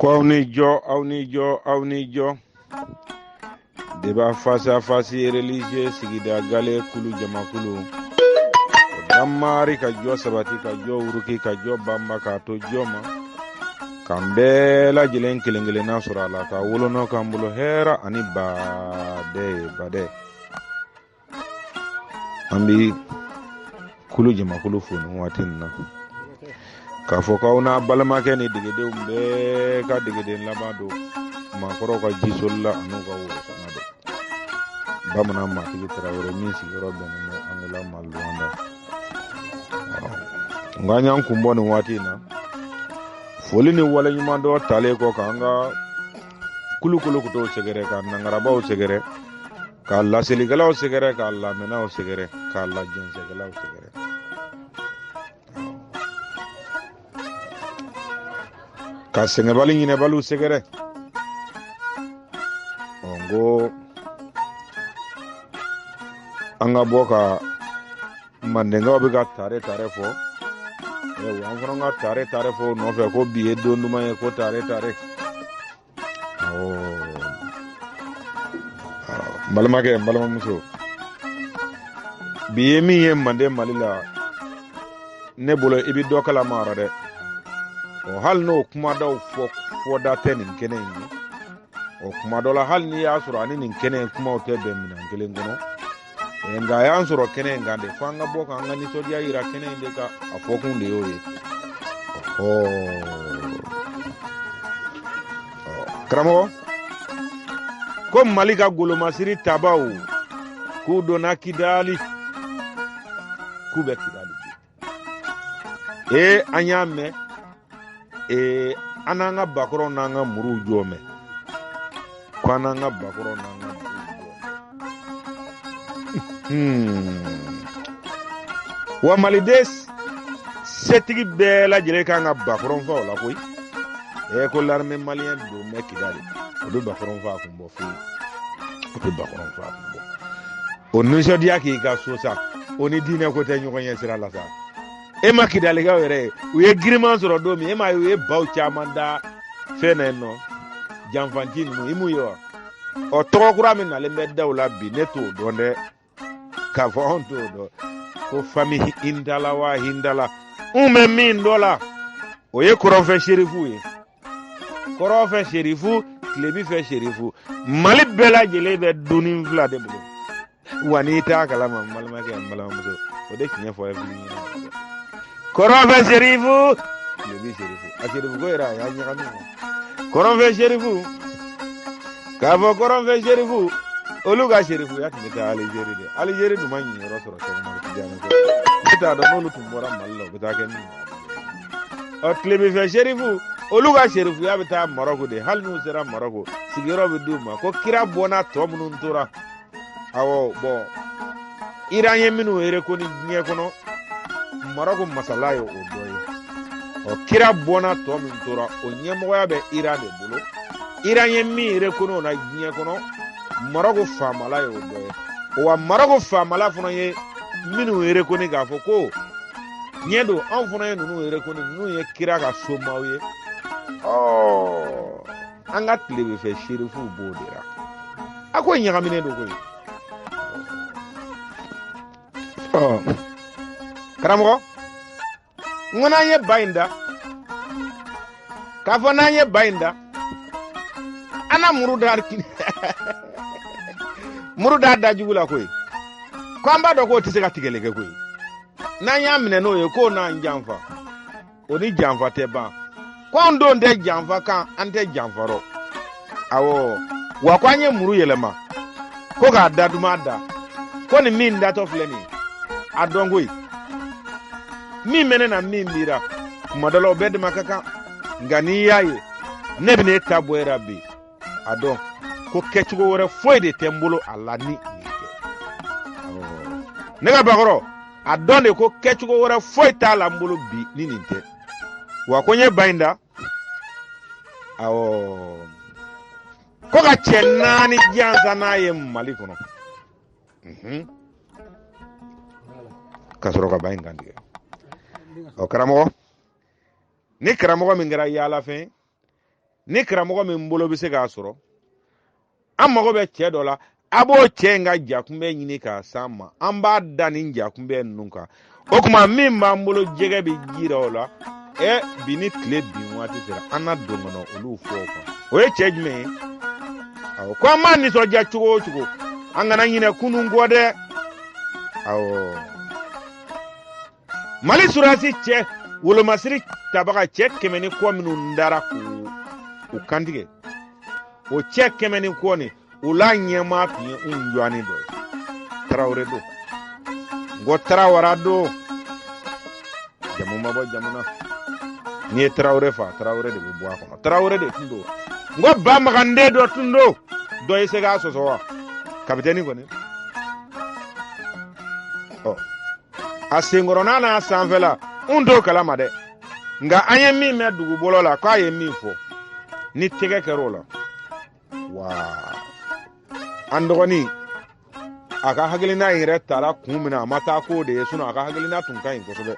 Ko aw ni jɔ, aw ni jɔ, aw ni jɔ. Débat face à face religieux sigida gale kulu jamakulu. O damari ka jɔ sabati ka jɔ wuruki ka jɔ banba k'a to jɔ ma. K'an bɛɛ lajɛlen kelen kelenna sɔrɔ a la ka wolonɔ k'an bolo hɛrɛ ani badɛ ye badɛ. An bi kulu jamakulu fo nin waati nin na k'a fɔ k'aw n'a balimakɛ ni degedenw bɛɛ ka degeden laban don maakɔrɔw ka jisolila an'u ka worosana don bamanan maatigi tarawele min sigiyɔrɔ bɛnnen bɛ angola ma luwanda. Nka an y'an kun bɔ nin waati in na foli ni waleɲumandɔn talen kɔ k'an ka kulukolokotow sɛgɛrɛ ka nangarabaw sɛgɛrɛ ka laselikɛlaw sɛgɛrɛ ka lamɛnnaw sɛgɛrɛ ka lajɛnsɛkɛlaw sɛgɛrɛ ka sɛgɛnbali ɲinɛbaliw sɛgɛrɛ. Ɔ n ko an ka bɔ ka mandenkaw bɛ ka tare tare fɔ, wa an fana ka tare tare fɔ o nɔfɛ ko bi ye don duman ye, ko tare tare. Awɔ, n balimakɛ, n balimamuso, bi ye min ye manden mali la, ne bolo i bɛ dɔ kalama a rɔ dɛ. Ɔ hali n'o kumadaw fɔ fɔda tɛ nin kɛnɛ in ye, ɔ kuma dɔ la hali n'i y'a sɔrɔ ani nin kɛnɛ in kumaw tɛ bɛn minɛn kelen kɔnɔ, nka a y'an sɔrɔ kɛnɛ in kan de, fo an ka bɔ k'an ka nisɔndiya yira kɛnɛ in de kan, a fɔkun de y'o ye. Ɔhɔ, karamɔgɔ ko Mali ka golomasiri tabaw k'u donna Kidali, k'u bɛ Kidali bi. Ee an y'a mɛn, ee an n'an ka bakɔrɔw n'an ka muruw jɔ mɛn, ko an n'an ka bakɔrɔw n'an ka muruw jɔ. Wa maliden setigi bɛɛ lajɛlen kan ka bakɔrɔn fa o la koyi. Ee ko l'armée malienne don bɛ Kidali, o bɛ bakɔrɔn fa kun bɔ fewu, o bɛ bakɔrɔn fa kun bɔ. O nisɔndiya k'i ka so sa, o ni diinɛ ko tɛ ɲɔgɔn ɲɛ sira la sa. E ma Kidalikaw yɛrɛ ye, u ye giriman sɔrɔ don min, e m'a ye u ye baw caman da fɛn na yen nɔ, janfanci ninnu, i m'u ye wa? Ɔ tɔgɔ kura min nalen bɛ da u la bi, ne t'o dɔn dɛ, k'a fɔ anw t'o dɔn ko famille Hindala wa Hindala. N bɛ min dɔn la, o ye kɔrɔnfɛ serifu ye, kɔrɔnfɛ serifu, tilebi fɛ serifu. Mali bɛɛ lajɛlen bɛ dunni fila de bolo. Wa n'i t'a kalama, n balimakɛ, n balimamuso, o de tiɲɛ fɔ ye fili ɲɛna. Kɔrɔnfɛ serifu, tilebi serifu, a serifu ko yɛrɛ a y'a ɲagami. Kɔrɔnfɛ serifu, k'a fɔ kɔrɔnfɛ serifu, olu ka serifuya tun bɛ taa Alizeri de. Alizeri dun ma ɲiyɔrɔ sɔrɔ Sɛki Umaru Tijani kɔ. Ne t'a dɔn n'olu tun bɔra Mali la, u bɛ taa kɛ min ye. Ɔ tilebinfɛ serifu, olu ka serifuya bɛ taa Marɔku de. Hali n'u sera Marɔku, sigiyɔrɔ bɛ d'u ma ko kira bɔnna tɔ minnu tora. Awɔ, bɔn Iran ye minnu rekoni diɲɛ kɔnɔ, Marɔku masala ye o dɔ ye. Ɔ kira bɔnna tɔ min tora, o ɲɛmɔgɔya bɛ Iran de bolo. Iran ye min rekoni o na diɲɛ kɔnɔ, Marɔku faamala ye o dɔ ye. Wa Marɔku faamala fana ye minnu rekoni k'a fɔ ko tiɲɛ don, anw fana ye ninnu rekoni, ninnu ye kira ka somaw ye. Ɔ an ka tilebinfɛ serifuw b'o de la. A ko ɲagaminen don koyi. Ɔ karamɔgɔ, n ko n'an ye ba in da, k'a fɔ n'an ye ba in da, an na muru da muru da dajugu la koyi, ko an b'a dɔn k'o tɛ se ka tigɛli kɛ koyi. N'an y'a minɛ n'o ye, k'o n'an janfa, o ni janfa tɛ ban. Ko an don tɛ janfa kan, an tɛ janfa rɔ. Awɔ, wa ko an ye muru yɛlɛma ko k'a da duman da, ko nin min datɔ filɛ nin ye, a dɔn koyi, min bɛ ne na, min b'i ra, kuma dɔ la o bɛɛ dama ka kan. Nka n'i y'a ye ne bɛ n'e ta bɔ e ra bi, a dɔn ko kɛcogo wɛrɛ foyi de tɛ n bolo a la ni nin tɛ. Ne ka bakɔrɔ, a dɔn de ko kɛcogo wɛrɛ foyi t'a la n bolo bi ni nin tɛ. Wa ko n ye ba in da, awɔ, ko ka cɛ naani jansa n'a ye Mali kɔnɔ, ka sɔrɔ ka ba in kantigɛ. Ɔ karamɔgɔ, ni karamɔgɔ min kɛra yaalafɛn Ni karamɔgɔ min bolo bɛ se k'a sɔrɔ, an mago bɛ cɛ dɔ la, a b'o cɛ in ka jakunbɛ ɲini k'a s'an ma, an b'a da nin jakunbɛ ninnu kan. O tuma min b'an bolo jɛgɛ bɛ ji la o la, bi ni tile bin waati sera, an na don ka na olu fɔ o kan. O ye cɛ jumɛn ye? Awɔ, ko an b'a nisɔndiya cogo o cogo, an kana ɲinɛ kunun kɔ dɛ. Awɔ, Mali surasi cɛ wolomasiri tabaga cɛ 100 ni kɔ minnu dara k'u kantigɛ, o cɛ 100 ni kɔ nin, o la ɲɛmaa tun ye n jɔni dɔ ye, Tarawele don. N ko Tarawara don, jamu ma bɔ jamu na. N'i ye Tarawele fa, Tarawele de bɛ bɔ a kɔnɔ. Tarawele de tun don. N ko ba maganden dɔ tun don, dɔ ye se k'a sɔsɔ wa? Kapitɛni kɔni. Ɔ, a senkɔrɔna n'a sanfɛla, n t'o kalama dɛ, nka an ye min mɛn dugubɔlɔ la k'a ye min fɔ, ni tɛgɛ kɛra o la, wa an dɔgɔnin a ka hakilina in yɛrɛ tara kun min na, a ma taa k'o de ye, sinɔn a ka hakilina tun ka ɲi kosɛbɛ.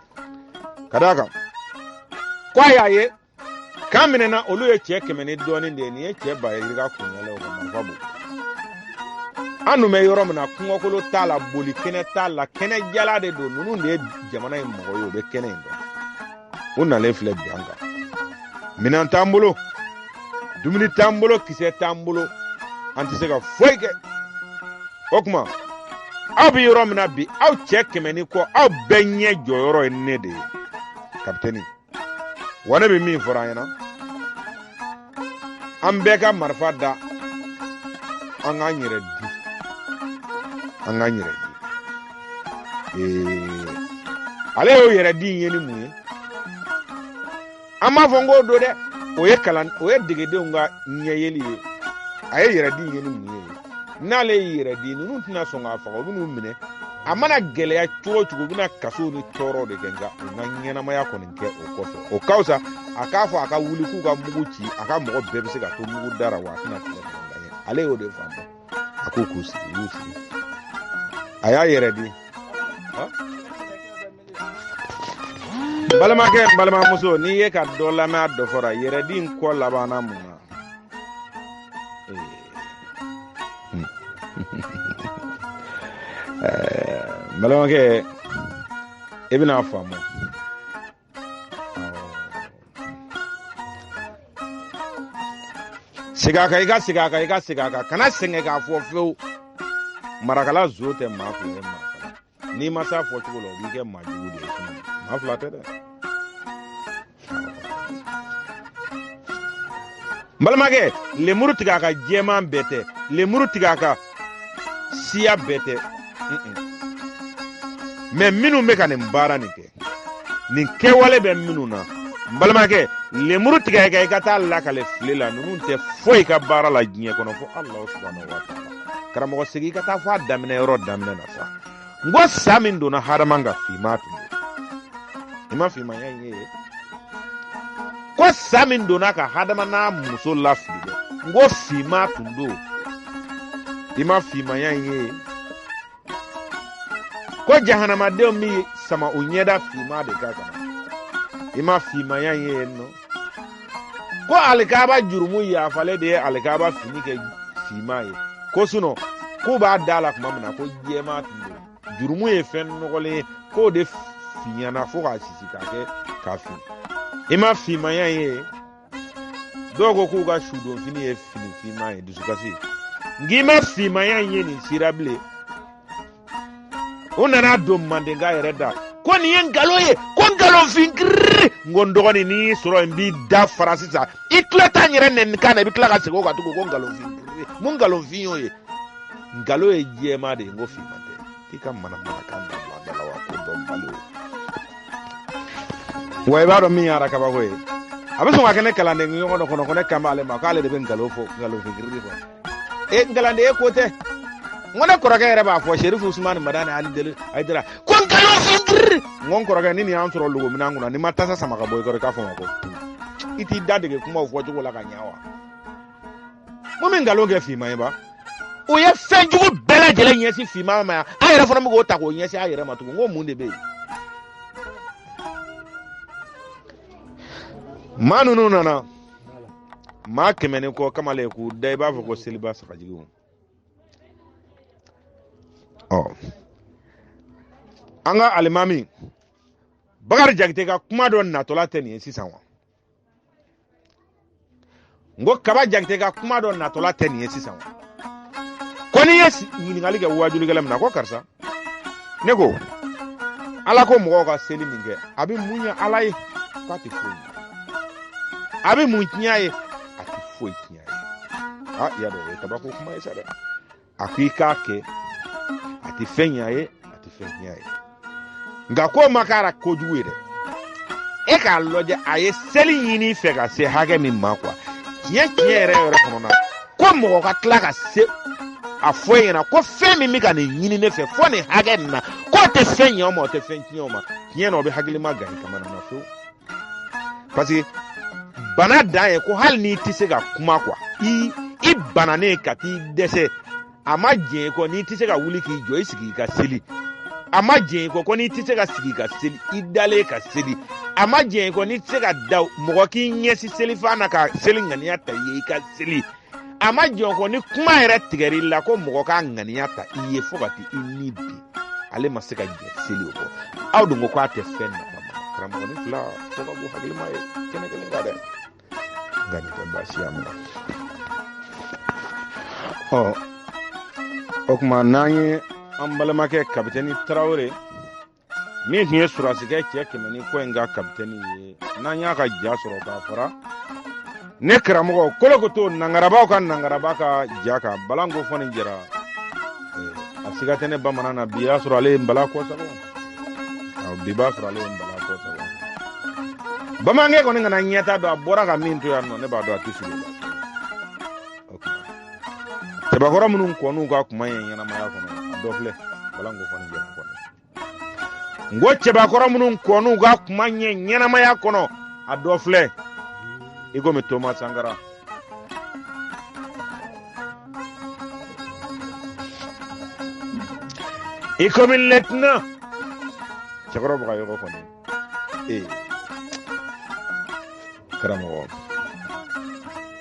Ka d'a kan ko a y'a ye k'an minɛna, olu ye cɛ 100 ni dɔɔnin de ye, nin ye cɛ ba yirika kunyɛlɛ o ka marifa bɔ. An dun bɛ yɔrɔ min na, kungokolo t'a la, boli kɛnɛ t'a la, kɛnɛ jala de don. Ninnu de ye jamana in mɔgɔ ye, o bɛ kɛnɛ in dɔn. U nalen filɛ bi an kan, minɛn t'an bolo, dumuni t'an bolo, kisɛ t'an bolo, an tɛ se ka foyi kɛ. O tuma aw bɛ yɔrɔ min na bi, aw cɛ 100 ni kɔ, aw bɛɛ ɲɛ jɔyɔrɔ ye ne de ye, kapitɛni. Wa ne bɛ min fɔra an ɲɛna, an bɛɛ ka marifa da, an k'an yɛrɛ di, an k'an yɛrɛ di. Ale y'o yɛrɛ di in ye ni mun ye? An b'a fɔ n k'o don dɛ, o ye kalan, o ye degedenw ka ɲɛyeli ye. A ye yɛrɛ di in ye ni mun ye? N'ale y'i yɛrɛ di, ninnu tɛna sɔn k'a faga, u bɛn'u minɛ. A mana gɛlɛya cogo o cogo, u bɛna kaso ni tɔɔrɔ de kɛ, nka u na ɲɛnamaya kɔni kɛ o kɔfɛ. O ka fisa a k'a fɔ a ka wuli k'u ka mugu ci, a ka mɔgɔ bɛɛ bɛ se ka to mugu da la, wa a tɛna kɛlɛ fana gaɲɛ. Ale y'o de faamu, a ko k'u sigi, u y'u sigi, a y'a yɛrɛ di. Balimakɛ, n balimamuso, n'i ye ka dɔ lamɛn a dɔ fɔra yɛrɛdi in kɔ labanna mun na? N balimakɛ, i bɛna faamu. Segin a kan, i ka segin a kan, i ka segin a kan, kana sɛgɛn k'a fɔ fewu. Marakala zo tɛ maa fila ye, marakala n'i ma s'a fɔcogo la, o b'i kɛ maa jugu de ye. Maa fila tɛ dɛ. N balimakɛ, lemuru tigɛ a ka jɛman bɛɛ tɛ, lemuru tigɛ a ka siya bɛɛ tɛ, mɛ minnu bɛ ka nin baara nin kɛ, nin kɛwale bɛ minnu na, n balimakɛ, lemuru tigɛ i ka taa lakale file la, ninnu tɛ foyi ka baara la diɲɛ kɔnɔ fo Alahu subahanahu wa taala. Karamɔgɔ, segin i ka taa fɔ a daminɛ yɔrɔ daminɛ na sa. N ko sa min donna hadama kan, finman tun don. I ma finmanya in ye ko sa min donna ka hadama n'a muso lafili dɛ, n ko finman tun don. I ma finmanya in ye ko jahanamadenw bɛ sama u ɲɛda finman de kan ka na. I ma finmanya in ye yen nɔ ko alikaba jurumu yafalen de ye alikaba fini kɛ finman ye, ko sinɔn k'u b'a da la tuma min na ko jɛman tun don. Jurumu ye fɛn nɔgɔlen ye, k'o de finyana fo k'a sisi k'a kɛ k'a fin. I ma finmanya ye dɔw ko k'u ka sudonfini ye fini finman ye, dusukasi. Nk'i ma finmanya in ye nin sira bilen. U nana don mandenka yɛrɛ da ko nin ye nkalon ye, ko nkalonfin kiriri. N ko n dɔgɔnin, n'i y'i sɔrɔ yen, n b'i da fara sisan. I tulo t'a n yɛrɛ nɛni kan na, i bɛ tila ka segin o kan tugun ko nkalonfin kiriri. Mun nkalonfin y'o ye? Nkalon ye jɛman de ye, n ko finman tɛ. K'i ka manamanakan dabila da la wa, ko dɔnbali o. Wa i b'a dɔn min y'a kabako ye, a bɛ sɔn ka kɛ ne kalanden ɲɔgɔn dɔ kɔnɔ ko ne kan b'ale ma k'ale de bɛ nkalon fɔ, nkalonfin kiriri fɔ. E n kalanden, e ko tɛ. N ko ne kɔrɔkɛ yɛrɛ b'a fɔ, Serifu Usumani Madani Ali Deli Ayidara, ko nkalonfin kiriri. N ko n kɔrɔkɛ, ni nin y'an sɔrɔ logominan kunna, n'i ma tasa sama ka bɔ i kɔrɔ, i k'a fɔ n ma ko i t'i da dege kumaw fɔcogo la ka ɲɛ wa. Mun bɛ nkalon kɛ finman ye ba? O ye fɛn jugu bɛɛ lajɛlen ɲɛsin finman ma yan, an yɛrɛ fana bɛ k'o ta k'o ɲɛsin an yɛrɛ ma tugun. N ko mun de bɛ yen? Maa ninnu nana. Maa 100 ni kɔ kamalen k'u da i b'a fɔ ko seliba sagajigiw. Ɔ an ka alimami Bakari Jakite ka kuma dɔ natɔla tɛ nin ye sisan wa? N ko Kaba Jakite ka kuma dɔ natɔla tɛ nin ye sisan wa? Ko n'i ye ɲininkali kɛ waajulikɛla min na ko karisa, ne ko Ala ko mɔgɔw ka seli min kɛ a bɛ mun ɲɛ Ala ye? K'a tɛ foyi ɲɛ. A bɛ mun tiɲɛ a ye? A tɛ foyi tiɲɛ a ye. Aa, i y'a dɔn o ye kabako kuma ye sa dɛ. A ko i k'a kɛ, a tɛ fɛn ɲɛ a ye, a tɛ fɛn tiɲɛ a ye. Nka k'o ma k'a la kojugu ye dɛ. E k'a lajɛ a ye seli ɲini i fɛ ka se hakɛ min ma kuwa, tiɲɛ tiɲɛ yɛrɛ yɛrɛ kɔnɔ na, ko mɔgɔ ka tila ka se a fɔ e ɲɛna ko fɛn min bɛ ka nin ɲini ne fɛ fo nin hakɛ nin na, k'o tɛ fɛn ɲɛ o ma, o tɛ fɛn tiɲɛ o ma. Tiɲɛ na, o bɛ hakilima gan i kamana na fewu. Parce que bana dan ye ko hali n'i tɛ se ka kuma kuwa, i bananen ka t'i dɛsɛ, a ma jɛn i kɔ n'i tɛ se ka wuli k'i jɔ i sigi i ka seli. A ma jɛn i kɔ ko n'i tɛ se ka sigi ka seli, i dalen ka seli. A ma jɛn i kɔ n'i tɛ se ka da mɔgɔ k'i ɲɛsin selifan na ka seli ŋaniya ta i ye i ka seli. A ma jɛn o kɔ ni kuma yɛrɛ tigɛr'i la ko mɔgɔ k'a ŋaniya ta i ye fo ka t'i ni bin, ale ma se ka jɛn seli o kɔ. Aw dun ko k'a tɛ fɛn nafa ma. Karamɔgɔ ni fila fo ka bɔ hakilima ye kɛnɛ kelen kan dɛ. Nka nin tɛ baasi ye a minɛ. Ɔ o tuma n'an ye an balimakɛ kapitɛni Tarawele min tun ye sɔrɔdasikɛ cɛ 100 ni kɔ in ka kapitɛni ye, n'an y'a ka ja sɔrɔ k'a fara ne karamɔgɔ kolokoto nangarabaw ka nangaraba ka ja kan, balanko fɔ nin jɛra. A siga tɛ ne bamanan na, bi y'a sɔrɔ ale ye nbala kɔ sago. Bi b'a sɔrɔ ale ye nbala kɔ sago. Bamanankɛ kɔni kana ɲɛta dɔn, a bɔra ka min to yan nɔ, ne b'a dɔn a tɛ sigi o la. Cɛbakɔrɔ minnu kɔn'u ka kuma ye ɲɛnamaya kɔnɔ, a dɔ filɛ balanko fɔ nin jɛra kɔni. N ko cɛbakɔrɔ minnu kɔn'u ka kuma ɲɛ ɲɛnamaya kɔnɔ, a dɔ filɛ i komi Thomas Sankara. I komi lieutenant Cɛkɔrɔ Bagayɔgɔ kɔni. Ee karamɔgɔ,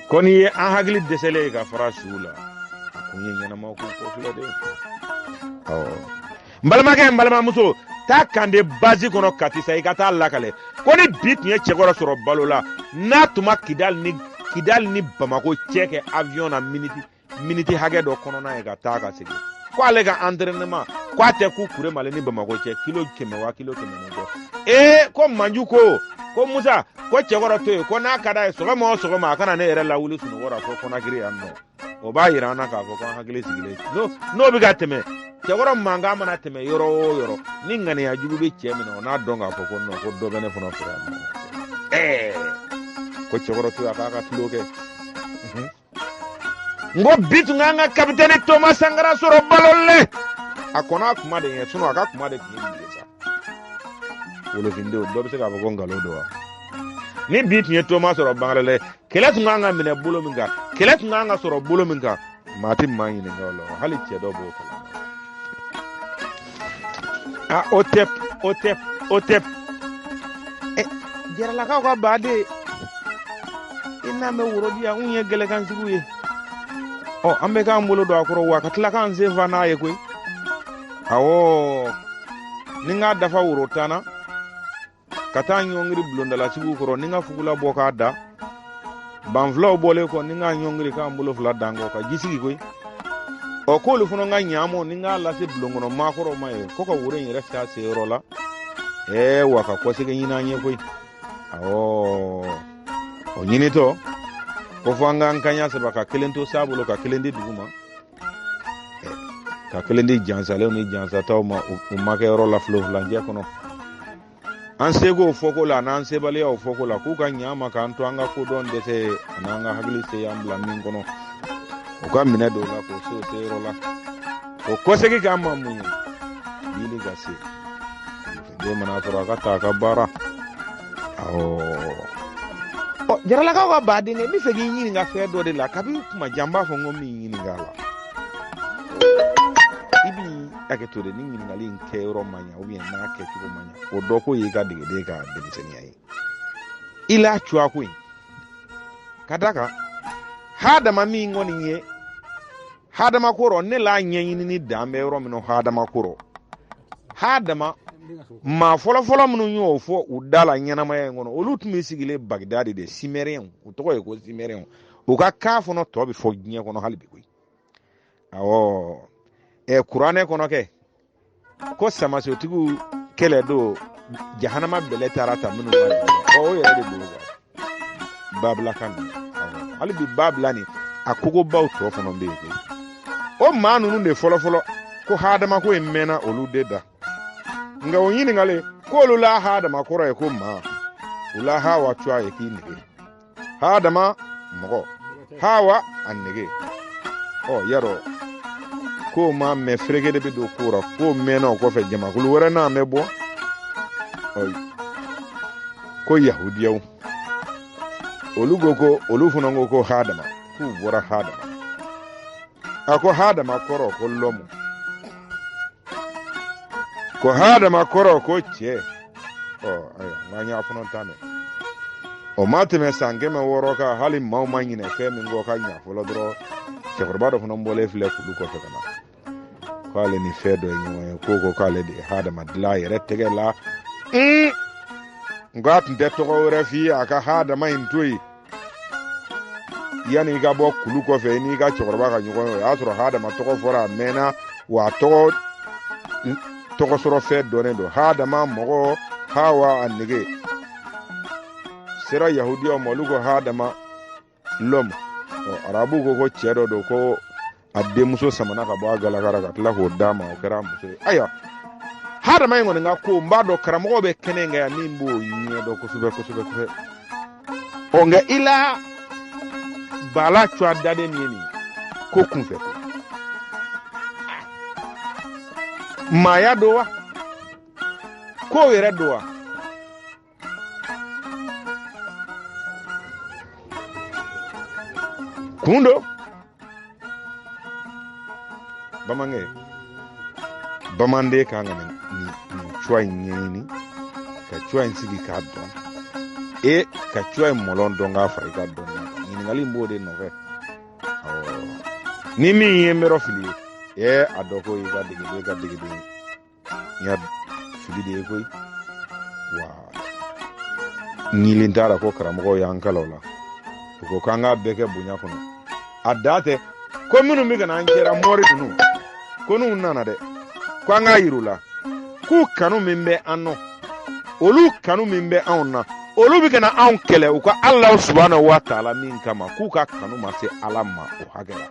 ko n'i ye an hakili dɛsɛlen ye ka fara suw la, a kun ye ɲɛnama ko kɔfilɛ de. Awɔ, n balimakɛ, n balimamuso, taa kande basi kɔnɔ Kati sa, i ka taa lakale ko ni bi tun ye Cɛkɔrɔ sɔrɔ balo la, n'a tun ma Kidali ni Bamako cɛ kɛ avion na miniti hakɛ dɔ kɔnɔna ye ka taa ka segin, ko ale ka entraînement ko a tɛ ku Kuremale ni Bamako cɛ kilo 100 wa kilo 100 ni kɔ. Ee ko Manju ko Musa, ko Cɛkɔrɔ to yen, ko n'a ka d'a ye sɔgɔma o sɔgɔma a kana ne yɛrɛ lawuli sunɔgɔ la fo Kɔnakiri yan nɔ. O b'a yira an na k'a fɔ ko an hakili sigilen n'o bɛ ka tɛmɛ. Cɛkɔrɔ mankan mana tɛmɛ yɔrɔ o yɔrɔ, ni ŋaniya jugu bɛ cɛ min na, o n'a dɔn k'a fɔ ko non, ko dɔ bɛ ne fana fɛ yan nɔ. Ɛɛ ko Cɛkɔrɔ to yen, a k'a ka tulo kɛ. N ko bi tun k'an ka kapitɛni Thomas Sankara sɔrɔ balo le, a kɔnɔ a kuma de ɲɛ, sinɔn a ka kuma de tun ye nin ye sa. Wolofindenw, dɔ bɛ se k'a fɔ ko nkalon don wa? Ni bi tun ye Thomas sɔrɔ Banglalɛ, kɛlɛ tun kan ka minɛ bolo min kan, kɛlɛ tun kan ka sɔrɔ bolo min kan, maa tɛ maa ɲininka o la, hali cɛ dɔ b'o kalama. A o tɛ, o tɛ, o tɛ. Jaralakaw ka baden, i n'an bɛ woro di yan, anw ye gɛlɛkansigiw ye. Ɔ an bɛ k'an bolo don a kɔrɔ wa ka tila k'an sen fa n'a ye koyi. Awɔ, ni n k'a dafa woro 10 na, ka taa ɲɔngiri bulondalasigiw kɔrɔ, ni n ka fugula bɔ k'a da banfulaw bɔlen kɔ, ni n k'a ɲɔngiri k'an bolo fila dan kɔ ka ji sigi koyi. Ɔ k'olu fana ka ɲaamɔ, ni n k'a lase bulon kɔnɔ maakɔrɔw ma ye, ko ka woro in yɛrɛ se a seyɔrɔ la. Ɛɛ wa ka kɔsegin ɲini an ye koyi. Awɔ, o ɲinitɔ ko fo an k'an kaɲa saba, ka kelen to sa bolo, ka kelen di dugu ma, ka kelen di jansalenw ni jansataw ma u makɛyɔrɔ la filofurancɛ kɔnɔ. An seko fɔko la an'an sebaliyaw fɔko la, k'u ka ɲa ma k'an to an ka kodɔn dɛsɛ ye an'an ka hakili se y'an bila min kɔnɔ, u ka minɛ dɔw la k'o se o seyɔrɔ la, o kɔsegin k'an ma mun ye yeli ka se den mana sɔrɔ a ka taa a ka baara. Awɔ, ɔ jaralakaw ka baden, n bɛ fɛ k'i ɲininka fɛn dɔ de la kabi kuma jan, n b'a fɔ n ko min ɲininka a la, i bi hakɛ to de, ni ɲininkali in kɛyɔrɔ ma ɲa ou bien n'a kɛcogo ma ɲa, o dɔ ko y'i ka degeden ka denmisɛnninya ye i la cuwa ko in ka da kan. Hadama min kɔni ye hadama kɔrɔ, ne la ɲɛɲinini dan bɛ yɔrɔ min na hadama kɔrɔ. Hadama maa fɔlɔfɔlɔ minnu y'o fɔ u da la ɲɛnamaya in kɔnɔ, olu tun bɛ sigilen Bagdadi de, Simɛriyɛnw, u tɔgɔ ye ko Simɛriyɛnw. U ka kan fana tɔ bɛ fɔ diɲɛ kɔnɔ hali bi koyi. Awɔ, kuranɛ kɔnɔ kɛ ko samasotigiw kɛlɛ don, jahanama bɛlɛ taara ta minnu ka, ɔ o yɛrɛ de don quoi. Babila kan don. Awɔ, hali bi Babila nin a kogobaw tɔ fana bɛ yen koyi. O maa ninnu de fɔlɔfɔlɔ ko hadama ko in mɛnna olu de da. Nka o ɲininkalen k'olu la hadama kɔrɔ ye ko maa, u la hawa tɔgɔ ye k'i nege. Hadama mɔgɔ, hawa a nege. Ɔ yarɔ k'o ma mɛn, fereke de bɛ don ko ra, k'o mɛnna o kɔfɛ jamakulu wɛrɛ n'a mɛn bɔ. Ɔ ko yahudiyaw, olu ko ko olu fana ko ko hadama, k'u bɔra hadama. A ko hadama kɔrɔ ko lɔmu, ko hadama kɔrɔ ko cɛ. Ɔ ayiwa, n k'an y'a fana ta mɛn. O ma tɛmɛ san 600 kan, hali maaw ma ɲinɛ fɛn min kɔ ka ɲa fɔlɔ dɔrɔn, cɛkɔrɔba dɔ fana bɔlen filɛ kulu kɔfɛ ka na k'ale ni fɛn dɔ ye ɲɔgɔn ye, k'o ko k'ale de ye hadama dilan a yɛrɛ tɛgɛ la. Nka a tun tɛ tɔgɔ wɛrɛ f'i ye, a ka hadama in to yen. Yanni i ka bɔ kulu kɔfɛ i n'i ka cɛkɔrɔba ka ɲɔgɔn ye, o y'a sɔrɔ hadama tɔgɔ fɔra a mɛnna, wa a tɔgɔ tɔgɔ sɔrɔ fɛn dɔnnen don. Hadama mɔgɔ, hawa a nege. Sera yahudiyaw ma, olu ko hadama l'homme. Ɔ arabuw ko ko cɛ dɔ don ko a denmuso samana ka bɔ a galakara ka tila k'o d'a ma, o kɛra a muso ye. Ayiwa, hadama in kɔni ka ko n b'a dɔn karamɔgɔw bɛ kɛnɛ in kan yan min b'o ɲɛdɔn kosɛbɛ kosɛbɛ kosɛbɛ. Ɔ nka i la bala cuwa daden min ye nin ye ko kunfɛ ko maaya don wa, kow yɛrɛ don wa. Kun don bamankɛ, bamanden kan ka nin cuwa in ɲɛɲini, ka cuwa in sigi k'a dɔn, e ka cuwa in mɔlɔn dɔn k'a fara i ka dɔnniya kan. Ɲininkali in b'o de nɔfɛ. Awɔ, ni min ye mɛrɔ fili ye, e a dɔn ko i ka degeden ka degeden ya fili de ye koyi. Wa ɲilen t'a la ko karamɔgɔw y'an kalan o la, u ko k'an k'a bɛɛ kɛ bonya kɔnɔ. A da tɛ ko minnu bɛ ka na an cɛra mɔri ninnu, ko n'u nana dɛ, ko an k'a yir'u la k'u kanu min bɛ an nɔ, olu kanu min bɛ anw na, olu bɛ ka na anw kɛlɛ u ka Alahu subahana wa taala min kama, k'u ka kanu ma se Ala ma o hakɛ la.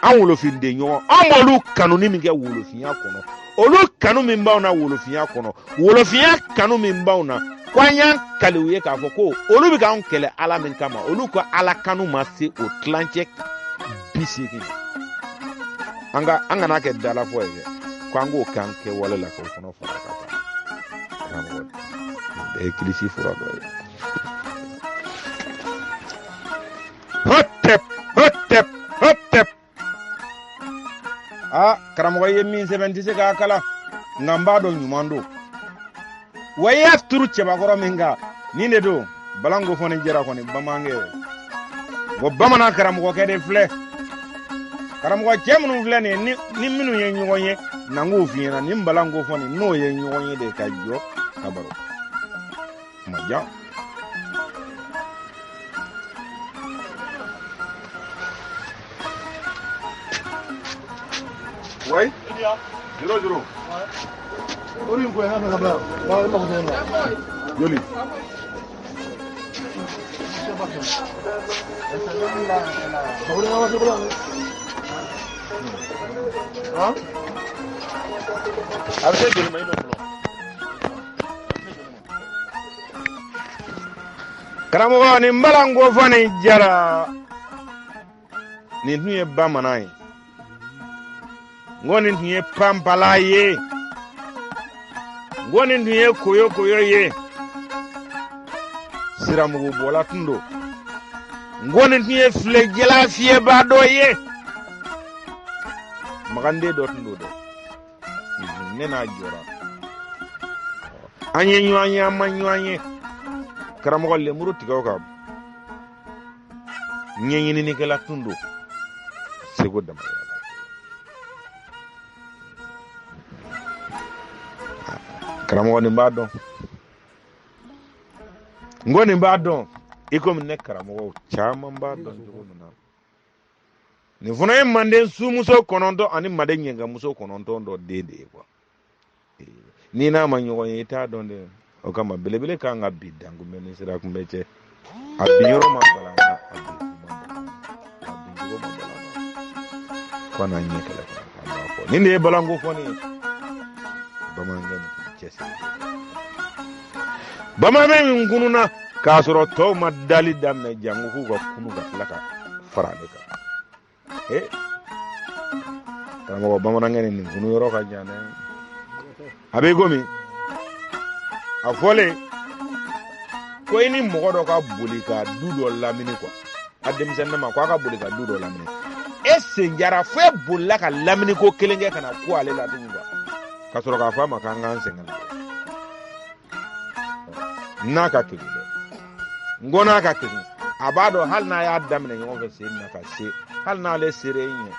An wolofinden ɲɔgɔn, an b'olu kanuni min kɛ wolofinya kɔnɔ, olu kanu min b'anw na wolofinya kɔnɔ, wolofinya kanu min b'anw na, ko an y'an kali u ye k'a fɔ ko olu bɛ k'anw kɛlɛ Ala min kama, olu ka Ala kanu ma se o tilancɛ 80. An kana kɛ dalafɔ ye dɛ, ko an k'o k'an kɛwale la k'o fana fara ka taa. Karamɔgɔ, nin bɛɛ ye kilisi fura dɔ ye. Hotep, hotep, hotep. Aa, karamɔgɔ ye min sɛbɛn n tɛ se k'a kalan, nka n b'a dɔn ɲuman don. Wa i y'a turu cɛbakɔrɔ min kan, nin de don. Balanko fɔ ni jara kɔni bamankɛ. Wa bamanan karamɔgɔkɛ de filɛ. Karamɔgɔ cɛ minnu filɛ nin ye, ni minnu ye ɲɔgɔn ye, na n k'o f'i ɲɛna, nin balanko fɔ nin, n'o ye ɲɔgɔn ye de ka jɔ ka baro. Kuma jan. Oui. 0 0. Joli. A bɛ se joli ma i bɛ fɔlɔ. Karamɔgɔ nin balanko fɔ nin jara. Nin tun ye bamanan ye. N ko nin tun ye panpala ye. N ko nin tun ye koyo koyo ye. Siramugu bɔla tun don. N ko nin tun ye filejɛla fiyɛba dɔ ye. Maganden dɔ tun don dɛ. Ne n'a jɔra. An ye ɲɔgɔn ye, an ma ɲɔgɔn ye. Karamɔgɔ lemuru tigɛ o kan. Ɲɛɲininikɛla tun don seko damayira la. Karamɔgɔ nin b'a dɔn, n ko nin b'a dɔn i komi ne karamɔgɔw caman b'a dɔn cogo min na. Nin fana ye manden sumuso 9 ani manden ɲɛnkamuso 9 dɔ den de ye kuwa. N'i n'a ma ɲɔgɔn ye i t'a dɔn dɛ. O kama belebele kan ka bi dankunbɛ ni sira kunbɛ cɛ. A bin yɔrɔ ma bala n na, a bin kun ma bala n na, a bin cogo ma bala n na. Ko n'a ɲɛ kɛlɛ kɔnɔ k'an b'a fɔ. Nin de ye balanko fɔ nin ye. Bamanankɛ nin tun cɛsiri. Bamanankɛ min kununna k'a sɔrɔ tɔw ma dali daminɛ janko k'u ka kunu ka tila ka fara ale kan. Ee karamɔgɔ bamanankɛ nin nin kunu yɔrɔ ka jan dɛ. A bɛ komi a fɔlen ko i ni mɔgɔ dɔ ka boli ka du dɔ lamini kuwa, a denmisɛnnin ma ko a ka boli ka du dɔ lamini, e sen jara fo e bolila ka lamini ko kelen kɛ ka na ku ale la tugun kuwa, ka sɔrɔ k'a fɔ a ma k'an k'an sɛgɛn n'a ka kegun dɛ. N ko n'a ka kegun, a b'a dɔn hali n'a y'a daminɛ ɲɔgɔn fɛ sen na ka se, hali n'ale sera e ɲɛ,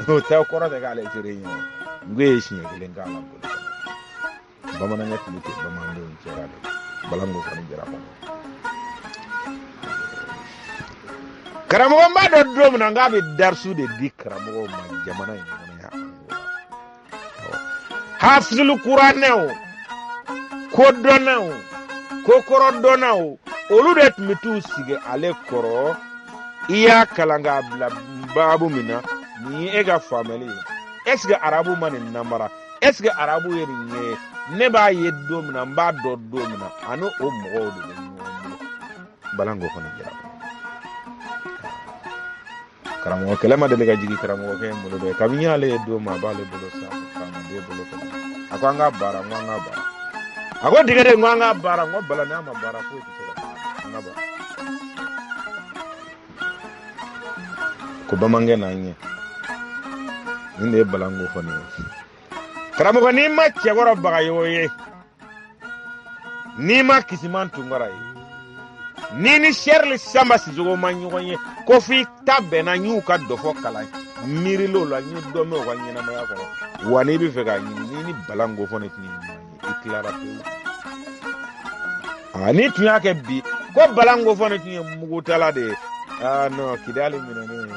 o tɛ kɔrɔ tɛ k'ale sera e ɲɛ. N ko e ye siɲɛ kelen k'a la boli kɔnɔ. Bamanankɛ tun bɛ ten bamanandenw cɛla de, balanko kɔni jara kɔnɔ. Karamɔgɔ n b'a dɔn don min na n k'a bɛ darisu de di karamɔgɔw ma jamana in kɔnɔ yan. Hafizulu kuranɛ o, kodɔnna o, kokɔrɔdɔnna o, olu de tun bɛ t'u sigi ale kɔrɔ. I y'a kalan k'a bila baabu min na, nin ye e ka faamuyali ye. Est ce que arabu ma nin namara? Est ce que arabu ye nin ye? Ne b'a ye don min na, n b'a dɔn don min na, ani o mɔgɔw de bɛ ɲɔgɔn bolo. Balanko kɔni jara. Karamɔgɔ kɛlɛ ma deli ka jigin karamɔgɔkɛ in bolo dɛ. Kabini y'ale ye don min, a b'ale bolo sa, faamaden bolo kɔnɔ. A ko an ka baara, n ko an ka baara. A ko digɛden, n ko an ka baara. N ko bala n'a ma baara foyi tɛ se ka kɛ. An ka baara. Ko bamanankɛ n'an ɲɛ. Nin de ye balanko fɔ nin ye. Karamɔgɔ n'i ma Cɛkɔrɔ Bagayogo ye, n'i ma Kisiman Tunkara ye, n'i ni Sɛrili Sanba Sisoko ma ɲɔgɔn ye, ko f'i ta bɛnna n y'u ka dɔfɔ kalan miiriliw la, n ye dɔ mɛn u ka ɲɛnamaya kɔnɔ. Wa n'i bɛ fɛ k'a ɲini, n'i ni balanko fɔ ne tun ye ɲɔgɔn ye, i tilara pewu. Aa, n'i tun y'a kɛ bi ko balanko fɔ ne tun ye mugutala de ye. Aa non, Kidali minɛnen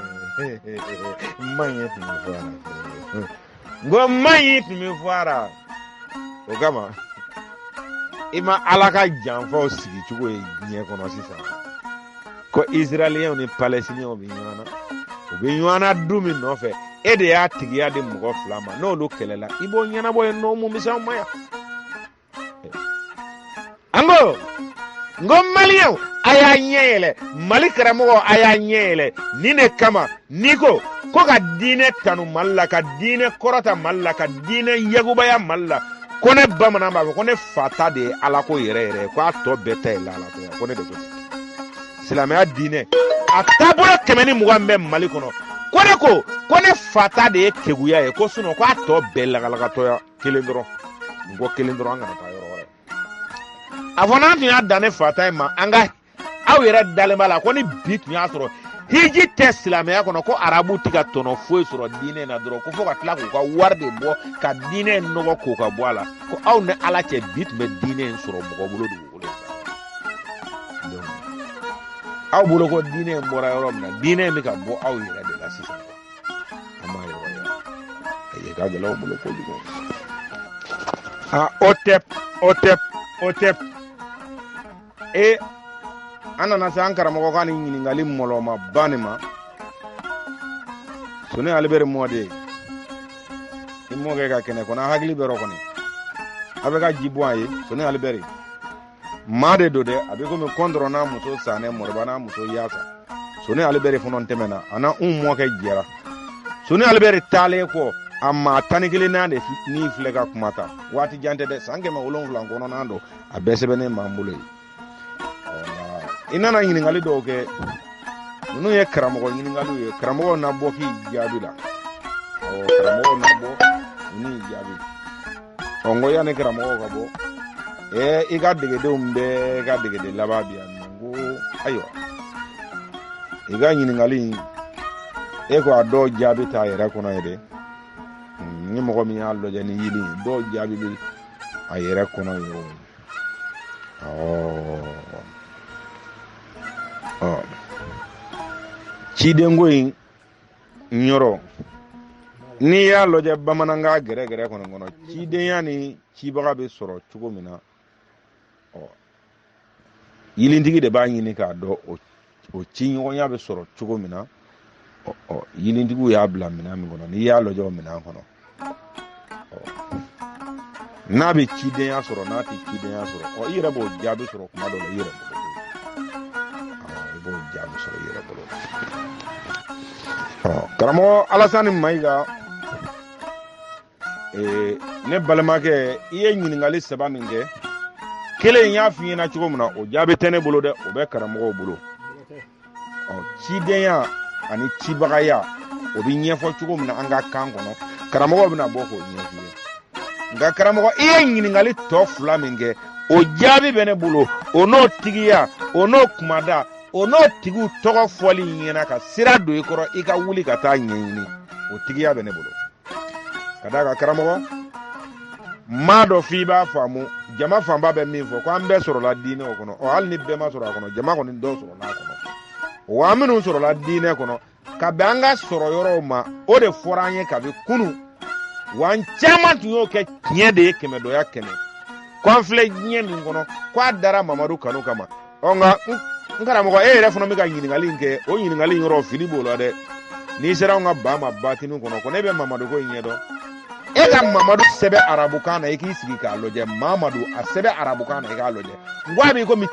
man ɲɛ tun bɛ fɔ a la. N ko man ɲi tun bɛ fɔ a la. O kama i ma Ala ka janfaw sigi cogo ye diɲɛ kɔnɔ sisan, ko Israɛliyɛnw ni Palɛstiniyɛnw bɛ ɲɔgɔn na, u bɛ ɲɔgɔn na du min nɔfɛ, e de y'a tigiya di mɔgɔ fila ma, n'olu kɛlɛla i b'o ɲɛnabɔ yen nɔ, mun bɛ se anw ma yan? An ko n ko maliyɛnw, a y'a ɲɛ yɛlɛ, Mali karamɔgɔ a y'a ɲɛ yɛlɛ. Nin de kama n'i ko ko ka diinɛ tanu Mali la, ka diinɛ kɔrɔta Mali la, ka diinɛ yagubaya Mali la, ko ne bamanan b'a fɔ ko ne fa ta de ye Ala ko yɛrɛ yɛrɛ ye, ko a tɔ bɛɛ ta ye lalatɔ ye, ko ne de ko ten. Silamɛya diinɛ a taabolo 120 bɛ Mali kɔnɔ, ko ne ko ko ne fa ta de ye keguya ye, ko sinɔn ko a tɔ bɛɛ lagalagatɔya. Kelen dɔrɔn, n ko kelen dɔrɔn, an kana taa yɔrɔ wɛrɛ. A fɔ n'an tun y'a dan ne fa ta in ma, an ka aw yɛrɛ dalen b'a la ko ni bi tun y'a sɔrɔ hiji tɛ silamɛya kɔnɔ, ko arabu tɛ ka tɔnɔ foyi sɔrɔ diinɛ na dɔrɔn, ko fo ka tila k'u ka wari de bɔ ka diinɛ in nɔgɔ k'o ka bɔ a la, ko aw ni Ala cɛ bi tun bɛ diinɛ in sɔrɔ mɔgɔ bolo dugukolo in kan. Donc aw bolo ko diinɛ in bɔra yɔrɔ min na, diinɛ in bɛ ka bɔ aw yɛrɛ de la sisan. An b'a yɔrɔ ye, a ye ka gɛlɛn aw bolo kojugu. Aa, OTEP, OTEP, OTEP. E an nana se an karamɔgɔ ka nin ɲininkali mɔlɔmaba nin ma. Soni Alibɛri mɔden, i mɔkɛ ka kɛnɛ kɔnɔ, a hakili bɛ yɔrɔ kɔni, a bɛ ka ji bɔn a ye. Soni Alibɛri maa de don dɛ, a bɛ komi kɔntɔrɔ n'a muso sanɛ, mɔriba n'a muso yaasa. Soni Alibɛri fana tɛmɛna, a na n mɔkɛ jɛra. Soni Alibɛri taalen kɔ, a maa 11 n'a de ni filɛ ka kuma ta, waati jan tɛ dɛ, san 700 kɔnɔna don, a bɛɛ sɛbɛnnen b'an bolo yen. I nana ɲininkali dɔw kɛ, ninnu ye karamɔgɔ ɲininkaliw ye, karamɔgɔw na bɔ k'i jaabi la. Awɔ, karamɔgɔw na bɔ u n'i jaabi. Ɔ, n ko yanni karamɔgɔw ka bɔ, i ka degedenw bɛɛ ka degeden laban bi yan nɔ. N ko ayiwa, I ka ɲininkali in, e ko a dɔw jaabi t'a yɛrɛ kɔnɔ ye dɛ. Ni mɔgɔ min y'a lajɛ ni yeli ye, dɔw jaabi bɛ a yɛrɛ kɔnɔ ye o. Ɔ cidenko in yɔrɔ, n'i y'a lajɛ bamanankan gɛrɛgɛrɛ kɔnɔ kɔnɔ, cidenya ni cibaga bɛ sɔrɔ cogo min na, ɔ yilintigi de b'a ɲini k'a dɔn o ciɲɔgɔnya bɛ sɔrɔ cogo min na. Ɔ yilintigiw y'a bila minɛn min kɔnɔ, n'i y'a lajɛ o minɛn kɔnɔ, ɔ n'a bɛ cidenya sɔrɔ, n'a tɛ cidenya sɔrɔ, ɔ i yɛrɛ b'o jaabi sɔrɔ kuma dɔ la i yɛrɛ bolo. I b'o jaabi sɔrɔ i yɛrɛ bolo. Ɔ karamɔgɔ Alasani Mayiga, ne balimakɛ, i ye ɲininkali saba min kɛ, kelen n y'a f'i ɲɛna cogo min na, o jaabi tɛ ne bolo dɛ, o bɛ karamɔgɔw bolo. Ɔ cidenya ani cibagaya, o bɛ ɲɛfɔ cogo min na an ka kan kɔnɔ, karamɔgɔw bɛna bɔ k'o ɲɛf'i ye. Nka karamɔgɔ, i ye ɲininkali tɔ fila min kɛ, o jaabi bɛ ne bolo, o n'o tigiya, o n'o kumada, o n'o tigiw tɔgɔ fɔli ɲɛna ka sira don i kɔrɔ i ka wuli ka taa ɲɛɲini, o tigiya bɛ ne bolo. Ka d'a kan karamɔgɔ, maa dɔ f'i b'a faamu, jama fanba bɛ min fɔ ko an bɛɛ sɔrɔla diinɛ o kɔnɔ. Ɔ hali ni bɛɛ ma sɔrɔ a kɔnɔ, jama kɔni dɔ sɔrɔla a kɔnɔ. Wa an minnu sɔrɔla diinɛ kɔnɔ, ka bɛn an ka sɔrɔ yɔrɔw ma, o de fɔra an ye kabi kunu. Wa an caman tun y'o kɛ tiɲɛ de ye kɛmɛ dɔya kɛmɛ, ko an filɛ diɲɛ min kɔnɔ, ko a dara Mamadu kanu kama. Ɔ nka n karamɔgɔ, e yɛrɛ fana bɛ ka ɲininkali in kɛ, o ɲininkali in yɔrɔ fili b'o la dɛ. N'i sera anw ka ba ma batini kɔnɔ, ko ne bɛ Mamadu ko in ɲɛdɔn, e ka Mamadu sɛbɛn arabukan na, i k'i sigi k'a lajɛ. Mamadu a sɛbɛn arabukan na, i k'a lajɛ. N ko a b'i komi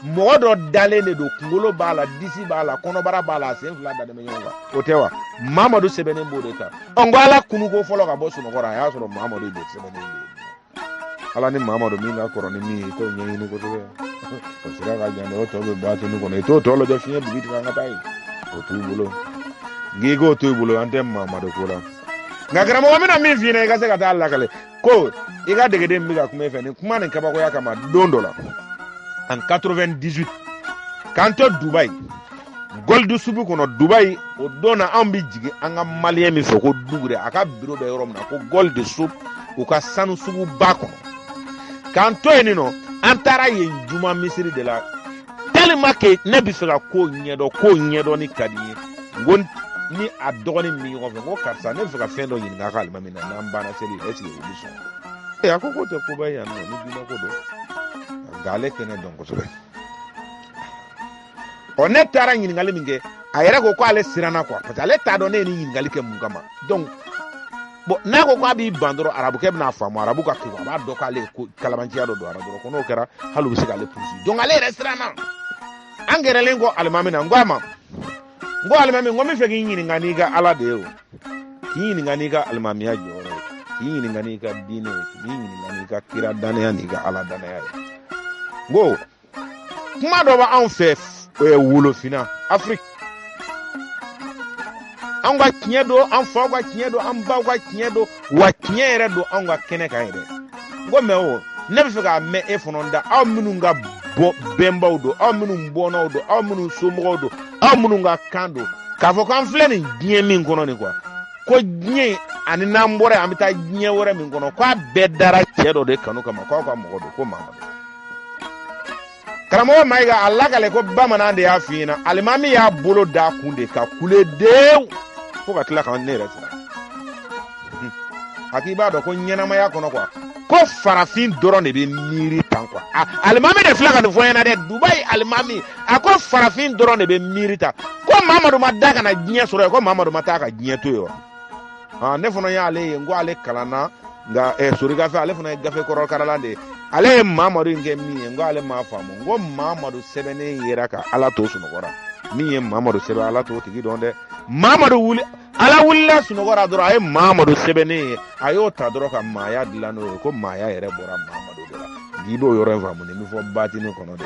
mɔgɔ dɔ dalen de don, kunkolo b'a la, disi b'a la, kɔnɔbara b'a la, a sen fila dalen bɛ ɲɔgɔn kan, o tɛ wa? Mamadu sɛbɛnnen b'o de kan. Ɔ n ko Ala kunuko fɔlɔ ka bɔ sunɔgɔ la, a y'a sɔrɔ Mamadu de sɛbɛnnen bɛ. Ala ni Mamadu min ka kɔrɔ ni min ye, i t'o ɲɛɲini kosɛbɛ, o sira ka jan dɛ, o tɔ bɛ batini kɔnɔ, i t'o tɔ lajɛ. Fiɲɛ dugu tigɛ an ka taa yen, o t'u bolo. Nk'i k'o to i bolo, an tɛ Mamadu ko la. Nka karamɔgɔ, n bɛna min f'i ɲɛna, i ka se ka taa lakale ko i ka degeden bɛ ka kuma i fɛ nin kuma nin kabakoya kama. Don dɔ la en 98, k'an to Dubayi Gold Souk kɔnɔ Dubayi, o don na anw bɛ jigin an ka maliyɛn min fɛ ko Dugure, a ka biro bɛ yɔrɔ min na ko Gold Souk, u ka sanu suguba kɔnɔ. K'an to yen nɔ, an taara yen juma misiri de la. Tellement que ne bɛ fɛ ka ko ɲɛdɔn, ko ɲɛdɔnni ka di n ye, n ko ni a dɔgɔnin min bɛ ɲɔgɔn fɛ, n ko karisa, ne bɛ fɛ ka fɛn dɔ ɲininka a ka alimami na, n'an banna seli la, est ce que o bɛ sɔn? Ee, a ko k'o tɛ koba ye yan nɔ, ni diinɛ ko don. Nka ale tɛ ne dɔn kosɛbɛ. Ɔ ne taara ɲininkali min kɛ, a yɛrɛ ko k'ale siranna quoi, parce que ale t'a dɔn ne ye nin ɲininkali kɛ mun kama. Donc bon, n'a ko k'a b'i ban dɔrɔn, arabukɛ bɛna faamu, arabu ka kegun, a b'a dɔn k'ale ye ko kalabanciya dɔ don a la dɔrɔn, ko n'o kɛra hali u bɛ se k'ale poursuivre. Donc ale yɛrɛ siranna. An gɛrɛlen kɔ alimami na, n ko a ma, n ko alimami, n ko n bɛ fɛ k'i ɲininka n'i ka Ala de ye o, k'i ɲininka n'i ka alimamiya jɔyɔrɔ ye, k'i ɲininka n'i ka diinɛ ye, k'i ɲininka n'i ka kira danaya n'i ka Ala danaya ye. N ko kuma dɔ b'anw fɛ Wolofinna, Afiriki, anw ka tiɲɛ don, an faw ka tiɲɛ don, an baw ka tiɲɛ don, wa tiɲɛ yɛrɛ don anw ka kɛnɛ kan yɛrɛ. N ko mɛ o, ne bɛ fɛ k'a mɛn e fana da, aw minnu ka bɔ bɛnbaw don, aw minnu bɔnnaw don, aw minnu somɔgɔw don, aw minnu ka kan don, k'a fɔ k'an filɛ nin diɲɛ min kɔnɔ nin quoi, ko diɲɛ ani n'an bɔra yen an bɛ taa diɲɛ wɛrɛ min kɔnɔ, k'a bɛɛ dara cɛ dɔ de kanu kama, k'aw ka mɔgɔ don ko Mamadu. Karamɔgɔ Mayiga, a lakale ko bamanan de y'a f'i ɲɛna, alimami y'a bolo d'a kun de ka kule dewu fo ka tila ka ne yɛrɛ siran. A k'i b'a dɔn ko ɲɛnamaya kɔnɔ quoi, ko farafin dɔrɔn de bɛ miiri tan quoi. Alimami de filɛ ka nin fɔ n ɲɛna dɛ, Dubayi alimami, a ko farafin dɔrɔn de bɛ miiri tan, ko Mamadu ma da ka na diɲɛ sɔrɔ yen, ko Mamadu ma taa ka diɲɛ to yen wa. Ne fana y'ale ye, n ko ale kalanna nka sori gafe, ale fana ye gafe kɔrɔ karalan de ye. Ale ye Mamadu in kɛ min ye, n ko ale m'a faamu. N ko Mamadu sɛbɛnnen yera ka Ala to sunɔgɔ la, min ye Mamadu sɛbɛn, Ala t'o tigi dɔn dɛ. Mamadu wuli, Ala wulila sunɔgɔ la dɔrɔn, a ye Mamadu sɛbɛnnen ye, a y'o ta dɔrɔn ka maaya dilan n'o ye, ko maaya yɛrɛ bɔra Mamadu de la. N'i b'o yɔrɔ in faamu, nin bɛ fɔ batini kɔnɔ de,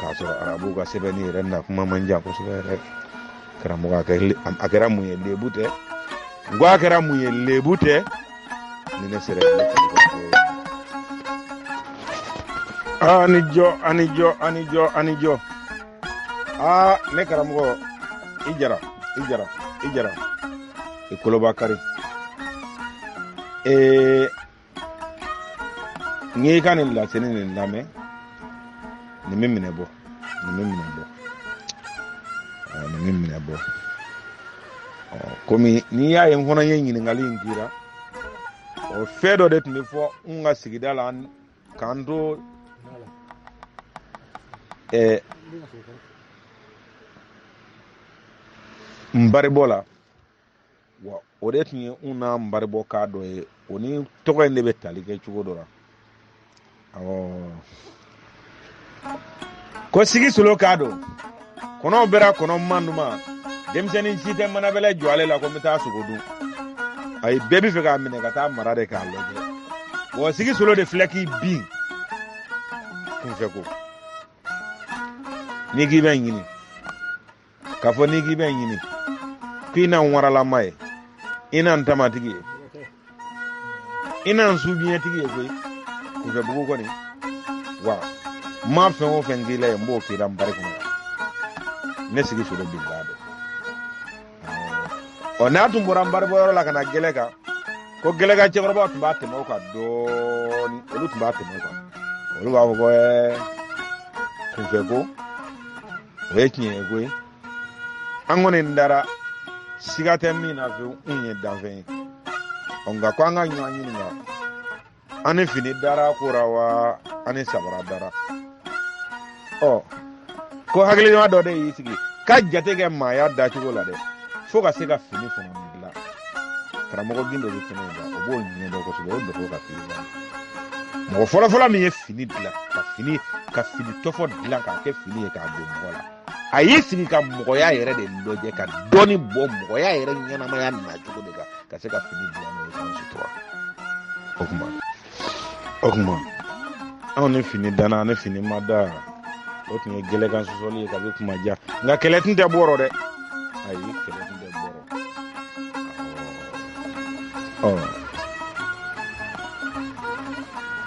k'a sɔrɔ arabuw ka sɛbɛnni yɛrɛ na kuma man jan kosɛbɛ yɛrɛ. Karamɔgɔ, a kɛra mun ye, lebu tɛ. N ko a kɛra mun ye, lebu tɛ. Ni ne sera ani jɔ, ani jɔ, ani jɔ, ani jɔ. Aa, ne karamɔgɔ, i jara, i jara, i jara, i koloba kari. Ee, n y'i ka nin laseli nin lamɛn, nin bɛ minɛ bɔ, nin bɛ minɛ bɔ, nin bɛ minɛ bɔ. Komi n'i y'a ye n fana ye ɲininkali in k'i la, o fɛn dɔ de tun bɛ fɔ n ka sigida la k'an to nbaribɔ la. Wa o de tun ye n n'a nbaribɔ k'a dɔ ye, o ni tɔgɔ in de bɛ tali kɛ cogo dɔ la. Awɔ, ko sigi solo k'a don kɔnɔw bɛra kɔnɔ manduma, denmisɛnnin si tɛ manabɛlɛ jɔ ale la ko n bɛ taa sogo dun. Ayi, bɛɛ bɛ fɛ k'a minɛ ka taa mara de k'a lajɛ. Wa sigi solo de filɛ k'i bin kunfɛ ko n'i k'i bɛ ɲini k'a fɔ n'i k'i bɛ ɲini k'i na n waralama ye, i na n tamatigi ye, i na n subiɲɛtigi ye koyi. Kunfɛ bugu kɔni, wa n ma fɛn o fɛn k'i la yen, n b'o k'i la n bari kɔnɔ. Ne sigi solo bin k'a dɔn. Ɔ, n'a tun bɔra n baribɔyɔrɔ la ka na gɛlɛ kan, ko gɛlɛka cɛkɔrɔbaw tun b'a tɛmɛ o kan dɔɔni, olu tun b'a tɛmɛ o kan, olu b'a fɔ ko kunfɛ ko o ye tiɲɛ ye koyi. An kɔni dara siga tɛ min na fewu, n ye danfɛn ye. Ɔ, nka ko an ka ɲɔgɔn ɲininka, an ni fini dara ko ra wa an ni sabara dara? Ɔ, ko hakilima dɔ de y'i sigi ka jate kɛ maaya dacogo la dɛ, fo ka se ka fini fana dilan. Karamɔgɔ Gindo bɛ kɛnɛ in kan, o b'o ɲɛdɔn kosɛbɛ, o dɔgɔ ka fini dilan. Mɔgɔ fɔlɔfɔlɔ min ye fini dilan, ka fini tɔfɔ dilan k'a kɛ fini ye k'a don mɔgɔ la, a y'i sigi ka mɔgɔya yɛrɛ de lajɛ, ka dɔɔni bɔ mɔgɔya yɛrɛ ɲɛnamaya nacogo de kan, ka se ka fini dilan n'o ye k'an sutura. O tuma anw ni fini danna, ani fini ma da, o tun ye gɛlɛkan sɔsɔli ye kabi kuma jan. Nka kɛlɛ tun tɛ bɔrɔ dɛ, ayi, kɛlɛ tun tɛ bɔrɔ. Ɔ,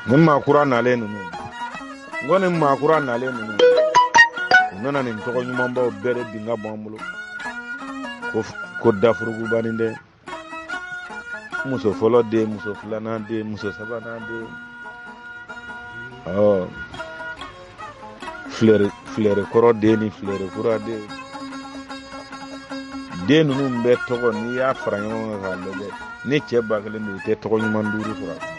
ni maa kura nalen ninnu, n ko ni maa kura nalen ninnu, u nana nin tɔgɔ ɲumanbaw bɛɛ de bin ka bɔ an bolo. Ko dafurugubanin dɛ, muso fɔlɔ den, muso filanan den, muso sabanan den. Ɔ, filɛri kɔrɔ den ni filɛri kura den, den ninnu bɛɛ tɔgɔ n'i y'a fara ɲɔgɔn kan k'a lajɛ, ni cɛ 1000 don, u tɛ tɔgɔ ɲuman 5 sɔrɔ a kɔnɔ.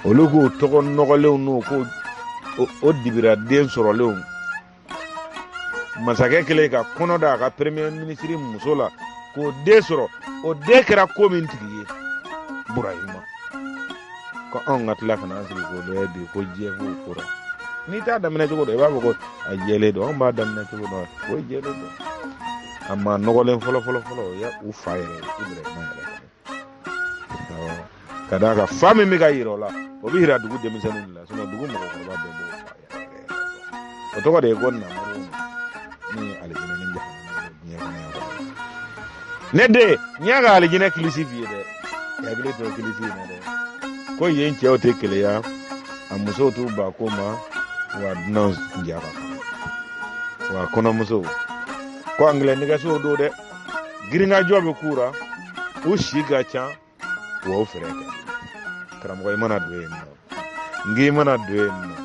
Olu k'o tɔgɔ nɔgɔlenw n'o ko o dibira den sɔrɔlenw. Masakɛ kɛlen ka kɔnɔ da a ka premier ministre muso la k'o den sɔrɔ, o den kɛra ko min tigi ye Burahima, ko anw ka tila ka n'an sigi k'o lajɛ bi ko jɛfo kora. N'i t'a daminɛ cogo dɔn, i b'a fɔ ko a jɛlen don. Anw b'a daminɛ cogo dɔn, o jɛlen don. A maa nɔgɔlen fɔlɔ fɔlɔ fɔlɔ, o ye u fa yɛrɛ ye, Ibrahima yɛrɛ. Ka d'a kan fa min bɛ ka yira o la, o bɛ yira dugu denmisɛnninw de la, sinon dugu mɔgɔkɔrɔba bɛɛ b'o fa yɛrɛ yɛrɛ dɔn. O tɔgɔ de ye ko Namuru, min ye alijinɛ ni jahanama ye diɲɛ kɔnɔ yan kɔni. Ne den, n y'a ka alijinɛ kilisi f'i ye dɛ, i hakili to kilisi in na dɛ. Ko yen cɛw tɛ keleya, a musow t'u ba ko ma, wa dunanw ja ka farin, wa kɔnɔmusow ko angilɛ nɛgɛsow don dɛ, girinkajɔ bɛ k'u ra, u si ka ca, wa o fɛɛrɛ ka di. Karamɔgɔ, i mana don yen nɔ, n k'i mana don yen nɔ,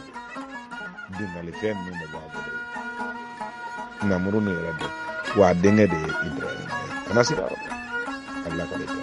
binkanifɛn ninnu de b'a bolo. Namuru ninnu yɛrɛ dɔn, wa a denkɛ de ye Ibrahima ye. Kana siga o la, ala ka de tɛ.